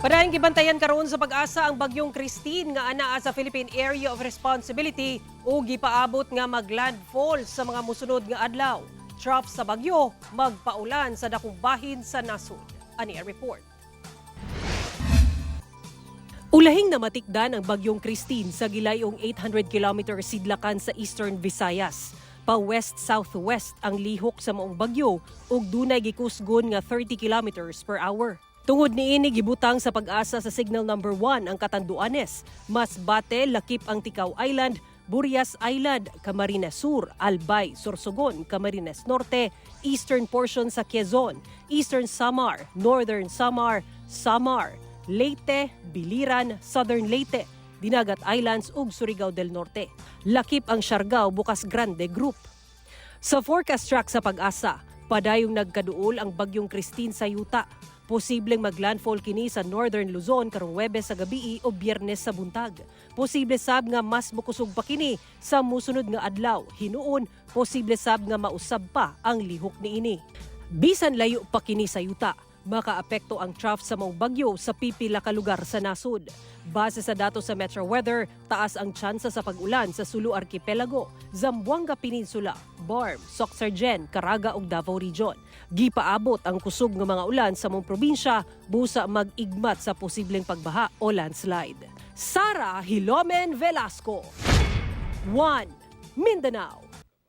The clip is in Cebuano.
Padayong gibantayan karon sa Pag-asa ang bagyong Kristine nga anaa sa Philippine Area of Responsibility ug gipaabot nga maglandfall sa mga musunod nga adlaw. Trough sa bagyo magpaulan sa dakong bahin sa nasod. Ani ang report. Ulahing namatikdan ang bagyong Kristine sa gilayong 800 kilometer sidlakan sa Eastern Visayas. Pa west-southwest ang lihok sa maong bagyo ug dunay gikusgon nga 30 kilometers per hour. Tungod niini, gibutang sa Pag-asa sa signal number 1 ang Catanduanes, Masbate, lakip ang Ticao Island, Burias Island, Camarines Sur, Albay, Sorsogon, Camarines Norte, eastern portion sa Quezon, Eastern Samar, Northern Samar, Samar, Leyte, Biliran, Southern Leyte, Dinagat Islands ug Surigao del Norte. Lakip ang Siargao Bucas Grande Group. Sa forecast track sa Pag-asa, padayong nagkaduol ang bagyong Kristine sa yuta. Posibleng maglandfall kini sa Northern Luzon karong Webes sa gabii o Biyernes sa buntag. Posible sab nga mas mukusog pa kini sa musunod nga adlaw. Hinuon, posible sab nga mausab pa ang lihok niini. Bisan layo pa kini sa yuta, makaapekto ang trough sa maong bagyo sa pipila ka lugar sa nasod. Base sa datos sa Metro Weather, taas ang tsansa sa pag-ulan sa Sulu Archipelago, Zamboanga Peninsula, BARMM, Soccsksargen, Caraga ug Davao Region. Gipaabot ang kusog nga mga ulan sa maong probinsya busa mag-igmat sa posibleng pagbaha o landslide. Sara Hilomen Velasco, 1 Mindanao.